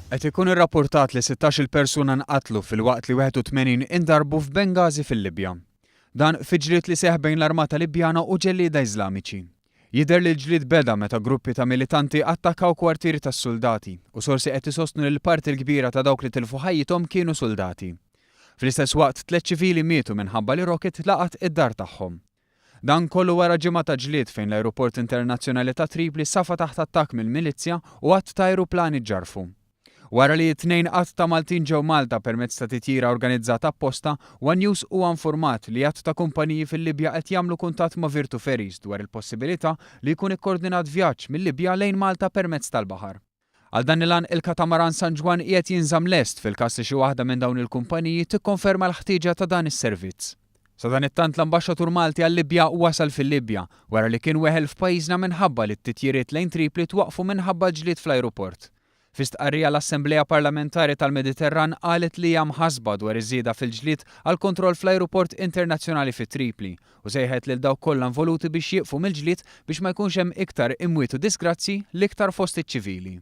Qed ikun irrappurtat li 16-il persuna nqatlu filwaqt li 81 indarbu f'Benghazi fil-Libja. Dan fi ġlied li seħħ bejn l-Armata Libjana u ġellieda Iżlamiċi. Jidher li l-ġlied beda meta gruppi ta' militanti attakkaw kwartieri tas-suldati u sorsi qed isostnu li l-parti l-kbira ta' dawk li tilfu ħajjithom kienu suldati. Fl-istess waqt, tliet ċivili mietu minħabba li rocket laqat id-dar tagħhom. Dan kollu wara ġimgħa ta' ġlied fejn l-ajruport internazzjonali ta' Tripli safa taħt attakk mill-milizzja u għadd ta' ajruplani ġġarrfu. Wara li t-Tnejn għadd ta' Maltin ġew Malta permezz ta' titjira organizzata apposta, one News huwa infurmat li għadd ta' kumpaniji fil-Libja qed jagħmlu kuntatt ma' Virtu Ferries dwar il-possibilità li jkun ikkordinat vjaġġ mil-Libja lejn Malta permezz tal-baħar. Għal dan il-għan, il-katamaran San Ġwann qiegħed jinżamm lest fil-każ li xi waħda minn dawn il-kumpaniji tikkonferma l-ħtieġa ta' dan is-servizz. Sadanittant l-Ambaxxatur Malti għal-Libja wasal fil-Libja wara li kien weħel f'pajjiżna minħabba li t-titjiriet lejn Tripli twaqqfu minħabba l-ġlied fl-ajruport. Fi stqarrija l-Assemblea Parlamentari tal-Mediterran qalet li hija mħassba dwar iż-żieda fil-ġlied għall-kontroll fl-ajruport internazzjonali fi Tripli u sejħet lil dawk kollha involuti biex jieqfu mill-ġlied biex ma jkunx hemm iktar imwiet u disgrazzji, l-iktar fost iċ-ċivili.